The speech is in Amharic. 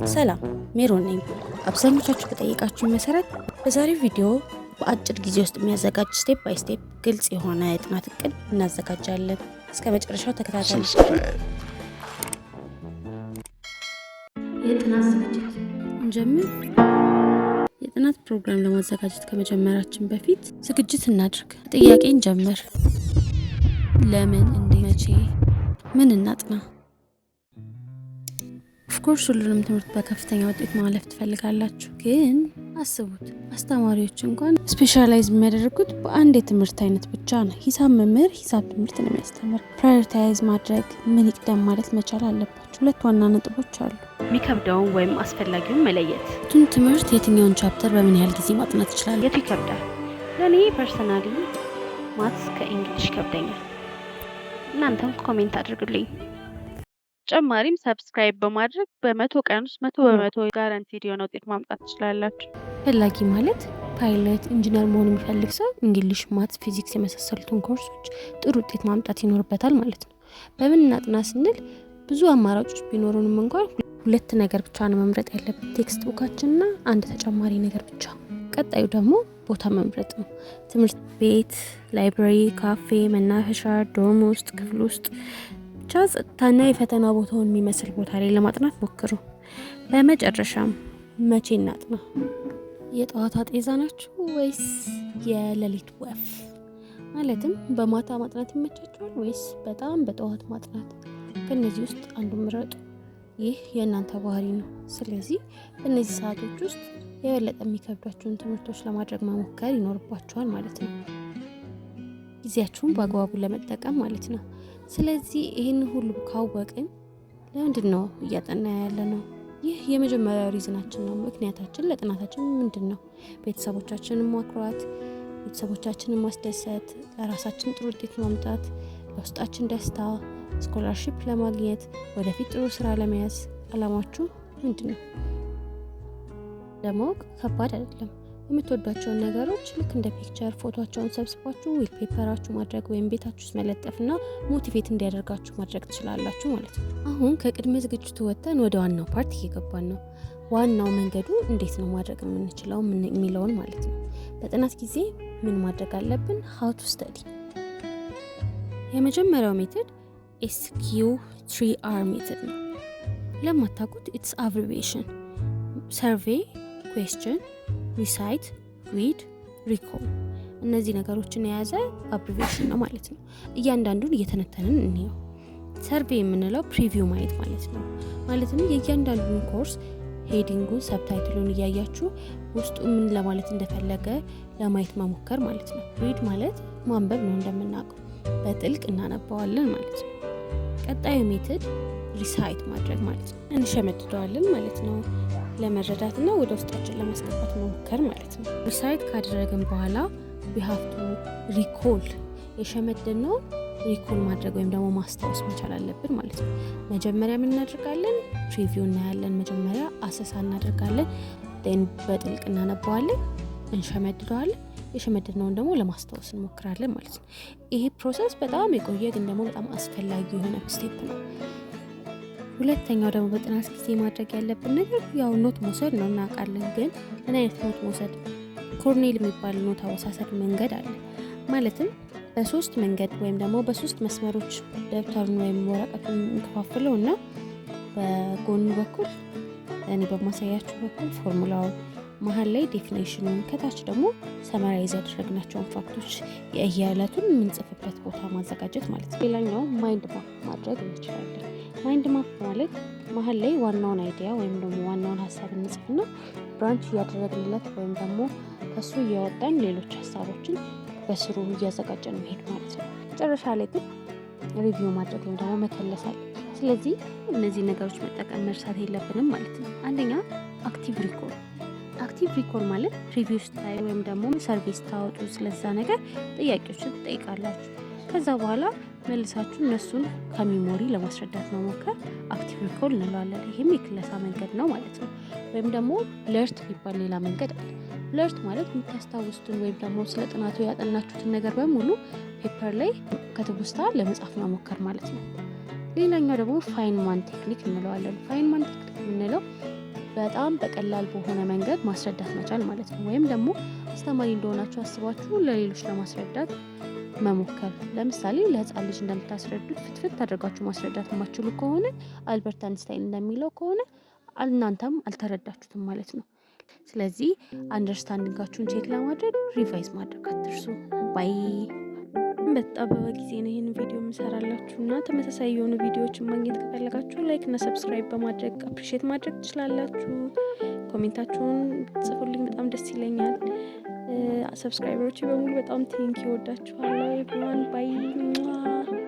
ሰላም፣ ሜሮን ነኝ። አብዛኞቻችሁ በጠየቃችሁ መሰረት በዛሬው ቪዲዮ በአጭር ጊዜ ውስጥ የሚያዘጋጅ step by step ግልጽ የሆነ የጥናት እቅድ እናዘጋጃለን። እስከ መጨረሻው ተከታተሉ። Subscribe. የጥናት ዝግጅት እንጀምር። የጥናት ፕሮግራም ለማዘጋጀት ከመጀመራችን በፊት ዝግጅት እናድርግ። ጥያቄ እንጀምር። ለምን፣ እንዴት፣ መቼ፣ ምን እናጥና? Of course ሁሉንም ትምህርት በከፍተኛ ውጤት ማለፍ ትፈልጋላችሁ። ግን አስቡት፣ አስተማሪዎች እንኳን specialize የሚያደርጉት በአንድ የትምህርት አይነት ብቻ ነው። ሂሳብ መምህር ሂሳብ ትምህርት ነው የሚያስተምር። Prioritize ማድረግ፣ ምን ይቅደም ማለት መቻል አለባችሁ። ሁለት ዋና ነጥቦች አሉ። የሚከብደውን ወይም አስፈላጊውን መለየት። የቱን ትምህርት የትኛውን chapter በምን ያህል ጊዜ ማጥናት ይችላል? የቱ ይከብዳል? ለእኔ personally maths ከ English ይከብደኛል። እናንተም comment አድርጉልኝ። ተጨማሪም subscribe በማድረግ በ100 ቀን ውስጥ 100% guaranteed የሆነ ውጤት ማምጣት ትችላላችሁ። ፈላጊ ማለት pilot፣ engineer መሆን የሚፈልግ ሰው English፣ maths፣ ፊዚክስ የመሳሰሉትን ኮርሶች ጥሩ ውጤት ማምጣት ይኖርበታል ማለት ነው። በምን እናጥና ስንል ብዙ አማራጮች ቢኖሩንም እንኳን ሁለት ነገር ብቻ ነው መምረጥ ያለብን፣ textbook ኣችንና አንድ ተጨማሪ ነገር ብቻ። ቀጣዩ ደግሞ ቦታ መምረጥ ነው። ትምህርት ቤት፣ library፣ ካፌ፣ መናፈሻ፣ dorm ውስጥ፣ ክፍል ውስጥ፣ ብቻ ጸጥታና የፈተና ቦታውን የሚመስል ቦታ ላይ ለማጥናት ሞክሩ። በመጨረሻም መቼ እናጥና? የጠዋቷ ጤዛ ናችሁ ወይስ የሌሊት ወፍ? ማለትም በማታ ማጥናት ይመቻችኋል ወይስ በጣም በጠዋት ማጥናት? ከእነዚህ ውስጥ አንዱ ምረጡ። ይህ የእናንተ ባህሪ ነው። ስለዚህ በእነዚህ ሰዓቶች ውስጥ የበለጠ የሚከብዷችሁን ትምህርቶች ለማድረግ መሞከር ይኖርባችኋል ማለት ነው። ጊዜያችሁን በአግባቡ ለመጠቀም ማለት ነው። ስለዚህ ይህን ሁሉ ካወቅን ለምንድን ነው እያጠና ያለ ነው? ይህ የመጀመሪያው reason ኣችን ነው። ምክንያታችን ለጥናታችን ምንድን ነው? ቤተሰቦቻችንን ማኩራት፣ ቤተሰቦቻችንን ማስደሰት፣ ለራሳችን ጥሩ ውጤት ማምጣት፣ ለውስጣችን ደስታ፣ scholarship ለማግኘት፣ ወደፊት ጥሩ ስራ ለመያዝ። አላማችሁ ምንድን ነው? ለማወቅ ከባድ አይደለም። የምትወዷቸውን ነገሮች ልክ እንደ picture ፎቶቸውን ሰብስባችሁ wallpaper ኣችሁ ማድረግ ወይም ቤታችሁ ውስጥ መለጠፍና motivate እንዲያደርጋችሁ ማድረግ ትችላላችሁ ማለት ነው። አሁን ከቅድመ ዝግጅቱ ወጥተን ወደ ዋናው part እየገባን ነው። ዋናው መንገዱ እንዴት ነው ማድረግ የምንችለው የሚለውን ማለት ነው። በጥናት ጊዜ ምን ማድረግ አለብን? How to study። የመጀመሪያው method SQ3R method ነው። ለማታውቁት it's abbreviation: survey፣ question፣ recite፣ read፣ recall። እነዚህ ነገሮችን የያዘ abbreviation ነው ማለት ነው። እያንዳንዱን እየተነተንን እንየው። Survey የምንለው preview ማየት ማለት ነው። ማለትም የእያንዳንዱን course heading ኡን፣ subtitle ኡን እያያችሁ ውስጡ ምን ለማለት እንደፈለገ ለማየት መሞከር ማለት ነው። Read ማለት ማንበብ ነው፣ እንደምናውቀው በጥልቅ እናነባዋለን ማለት ነው። ቀጣዩ method recite ማድረግ ማለት ነው። እንሸመድደዋለን ማለት ነው። ለመረዳትና ወደ ውስጣችን ለማስገባት መሞከር ማለት ነው። Recite ካደረግን በኋላ we have to recall። የሸመደድነውን recall ማድረግ ወይም ደግሞ ማስታወስ መቻል አለብን ማለት ነው። መጀመሪያ ምን እናደርጋለን? Preview እናያለን። መጀመሪያ አሰሳ እናደርጋለን። Then በጥልቅ እናነባዋለን፣ እንሸመድደዋለን። የሸመደድነውን ደግሞ ለማስታወስ እንሞክራለን ማለት ነው። ይሄ process በጣም የቆየ ግን ደግሞ በጣም አስፈላጊ የሆነ step ነው። ሁለተኛው ደግሞ በጥናት ጊዜ ማድረግ ያለብን ነገር ያው note መውሰድ ነው፣ እናውቃለን። ግን ምን አይነት note መውሰድ? ኮርኔል የሚባል note አወሳሰድ መንገድ አለ። ማለትም በሶስት መንገድ ወይም ደግሞ በሶስት መስመሮች ደብተሩን ወይም ወረቀቱን እንከፋፍለው እና በጎኑ በኩል፣ እኔ በማሳያችሁ በኩል ፎርሙላውን፣ መሀል ላይ definition ኑን፣ ከታች ደግሞ summarize ያደረግናቸውን fact ኦች የእየዕለቱን የምንጽፍበት ቦታ ማዘጋጀት ማለት ነው። ሌላኛው mind map ማድረግ እንችላለን። Mind map ማለት መሀል ላይ ዋናውን idea ወይም ደግሞ ዋናውን ሀሳብ እንጽፍና branch እያደረግንለት ወይም ደግሞ ከሱ እያወጣን ሌሎች ሀሳቦችን በስሩ እያዘጋጀን መሄድ ማለት ነው። መጨረሻ ላይ ግን review ማድረግ ወይም ደግሞ መከለስ አለ። ስለዚህ እነዚህ ነገሮች መጠቀም መርሳት የለብንም ማለት ነው። አንደኛ active recall። Active recall ማለት preview ስታይ ወይም ደግሞ survey ስታወጡ ስለዛ ነገር ጥያቄዎችን ትጠይቃላችሁ። ከዛ በኋላ መልሳችሁ እነሱን ከ memory ለማስረዳት መሞከር active recall እንለዋለን። ይህም የክለሳ መንገድ ነው ማለት ነው። ወይም ደግሞ blurt የሚባል ሌላ መንገድ አለ። Blurt ማለት የምታስታውሱትን ወይም ደግሞ ስለ ጥናቱ ያጠናችሁትን ነገር በሙሉ paper ላይ ከትውስታ ለመጻፍ መሞከር ማለት ነው። ሌላኛው ደግሞ Feynman technique እንለዋለን። Feynman technique የምንለው በጣም በቀላል በሆነ መንገድ ማስረዳት መቻል ማለት ነው። ወይም ደግሞ አስተማሪ እንደሆናችሁ አስባችሁ ለሌሎች ለማስረዳት መሞከር። ለምሳሌ ለህፃን ልጅ እንደምታስረዱት ፍትፍት አድርጋችሁ ማስረዳት የማትችሉ ከሆነ፣ አልበርት አንስታይን እንደሚለው ከሆነ፣ እናንተም አልተረዳችሁትም ማለት ነው። ስለዚህ understanding ኣችሁን check ለማድረግ revise ማድረግ አትርሱ። Bye። በተጣበበ ጊዜ ነው ይህን ቪዲዮ የምሰራላችሁ እና ተመሳሳይ የሆኑ ቪዲዮዎችን ማግኘት ከፈለጋችሁ like እና subscribe በማድረግ appreciate ማድረግ ትችላላችሁ። Comment ኣችሁን ጽፉልኝ፣ በጣም ደስ ይለኛል። Subscriber ኦች በሙሉ በጣም thank you፣ እወዳችኋለሁ። Everyone, bye.